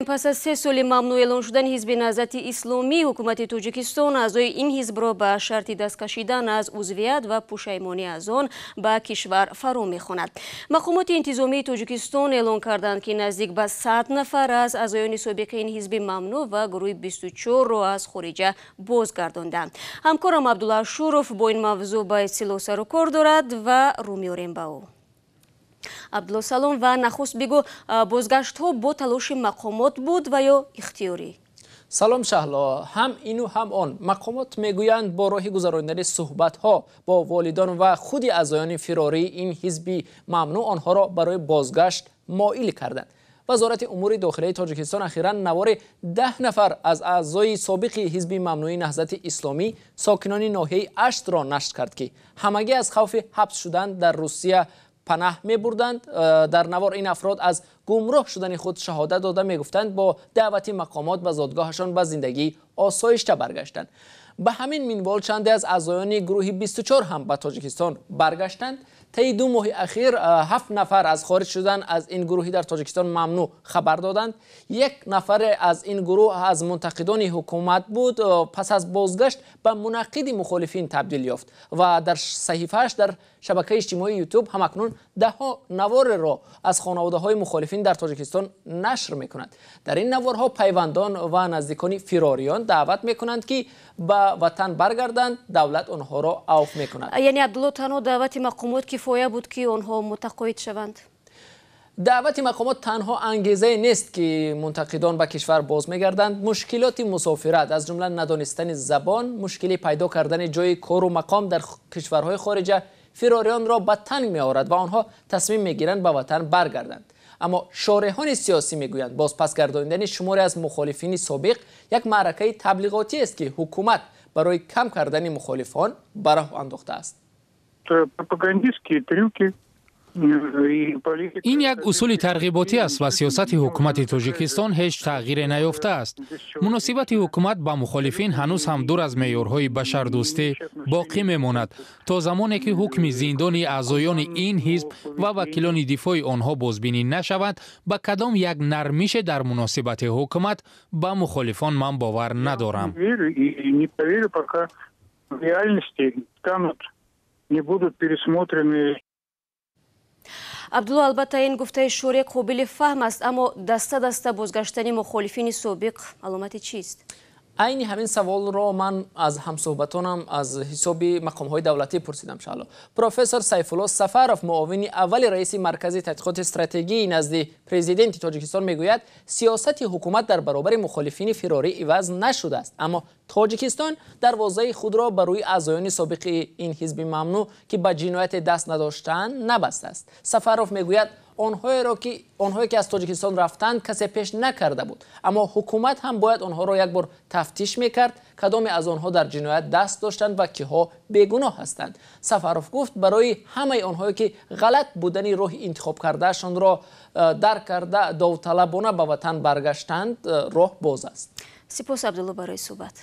Пас аз 3 соли мамнӯъ эълон шудани Ҳизби Наҳзати Исломӣ, ҳукумати Тоҷикистон аъзои ин ҳизбро ба шарти даст кашидан аз узвият ва пушаймонӣ аз он ба кишвар фаро мехонад. Мақомоти интизомии Тоҷикистон эълон карданд, ки наздик ба 100 нафар аз аъзоёни собиқи ин ҳизби мамнӯъ ва гурӯҳи 24-ро аз хориҷа бозгардонданд. Ҳамкорам Абдулла Ашуров бо ин мавзӯъ ба истилоҳ сару кор дорад ва рӯ меорем ба ӯ. Абдулло, салом, ва нахуст бигӯ, бозгаштҳо бо талоши мақомот буд ва ё ихтиёрӣ? Салом, Шаҳло. Ҳам ину, ҳам он. Мақомот мегӯянд, бо роҳи гузаронидани суҳбатҳо бо волидон ва худи аъзоёни фирории ин ҳизби мамнӯъ онҳоро барои бозгашт моил карданд. Вазорати умури дохилаи Тоҷикистон ахиран навори 10 нафар аз аъзои собиқи ҳизби мамнӯи Наҳзати Исломӣ, сокинони ноҳияи Аштро нашр кард, ки ҳамагӣ аз хавфи ҳабс шудан дар Русия панаҳ мебурданд. Дар навор ин афрод аз гумроҳ шудани худ шаҳодат дода, мегуфтанд, бо даъвати мақомот ба зодгоҳашон ба зиндагии осоишта баргаштанд. Ба ҳамин минвол чанде аз аъзоёни гурӯҳи 24 ҳам ба Тоҷикистон баргаштанд. Таи 2 моҳи ахир ҳафт нафар аз хориҷ шудан аз ин гурӯҳи дар Тоҷикистон мамнӯъ хабар доданд. Як нафаре аз ин гурӯҳ аз мунтақидони ҳукумат буд, пас аз бозгашт ба мунаққиди мухолифин табдил ёфт ва дар саҳифааш дар шабакаи иҷтимоии Ютуб ҳамакнун даҳҳо навореро аз хонаводаҳои мухолифин дар Тоҷикистон нашр мекунад. Дар ин наворҳо пайвандон ва наздикони фирориён даъват мекунанд, ки ба ватан баргарданд, давлат онҳоро авф мекунад. Яъне, Абдулло, танҳо даъвати мақомот кифоя буд, ки онҳо мутақоид шаванд? Даъвати мақомот танҳо ангезае нест, ки мунтақидон ба кишвар боз мегарданд. Мушкилоти мусофират, аз ҷумла надонистани забон, мушкили пайдо кардани ҷои кору мақом дар кишварҳои хориҷа фирориёнро ба танг меорад ва онҳо тасмим мегиранд ба ватан баргарданд. Аммо шореҳони сиёсӣ мегӯянд, бозпасгардонидани шуморе аз мухолифини собиқ як маъракаи таблиғотӣ аст, ки ҳукумат барои кам кардани мухолифон ба роҳ андохтааст. Пропагандистские трюки. Ин як усули тарғиботӣ аст ва сиёсати ҳукумати Тоҷикистон ҳеҷ тағйире наёфтааст. Муносибати ҳукумат ба мухолифин ҳанӯз ҳам дур аз меъёрҳои башардӯстӣ боқӣ мемонад. То замоне ки ҳукми зиндони аъзоёни ин ҳизб ва вакилони дифои онҳо бозбинӣ нашавад, ба кадом як нармише дар муносибати ҳукумат ба мухолифон ман бовар надорам. Пока в реальности не будут пересмотрены. Абдулло, албатта, ин гуфтаи шореҳ қобили фаҳм аст, аммо даста даста бозгаштани мухолифини собиқ аломати чист? Айни ҳамин саволро ман аз ҳамсӯҳбатонам аз ҳисоби мақомҳои давлатӣ пурсидам, Шаҳло. Профессор Сайфулло Сафаров, муовини аввали раиси Маркази тадқиқоти стратегии назди Президенти Тоҷикистон, мегӯяд, сиёсати ҳукумат дар баробари мухолифини фирорӣ иваз нашудааст, аммо Тоҷикистон дарвозаи худро ба рӯи аъзоёни собиқи ин ҳизби мамнӯъ, ки ба ҷинояте даст надоштаанд, набастааст. Сафаров мегӯяд, онҳое ки аз Тоҷикистон рафтанд, касе пеш накарда буд, аммо ҳукумат ҳам бояд онҳоро як бор тафтиш мекард, кадоме аз онҳо дар ҷиноят даст доштанд ва киҳо бегуноҳ ҳастанд. Сафаров гуфт, барои ҳамаи онҳое ки ғалат будани роҳи интихобкардаашонро дарк карда, довталабона ба ватан баргаштанд, роҳ боз аст. Сипос, Абдулло, барои суҳбат.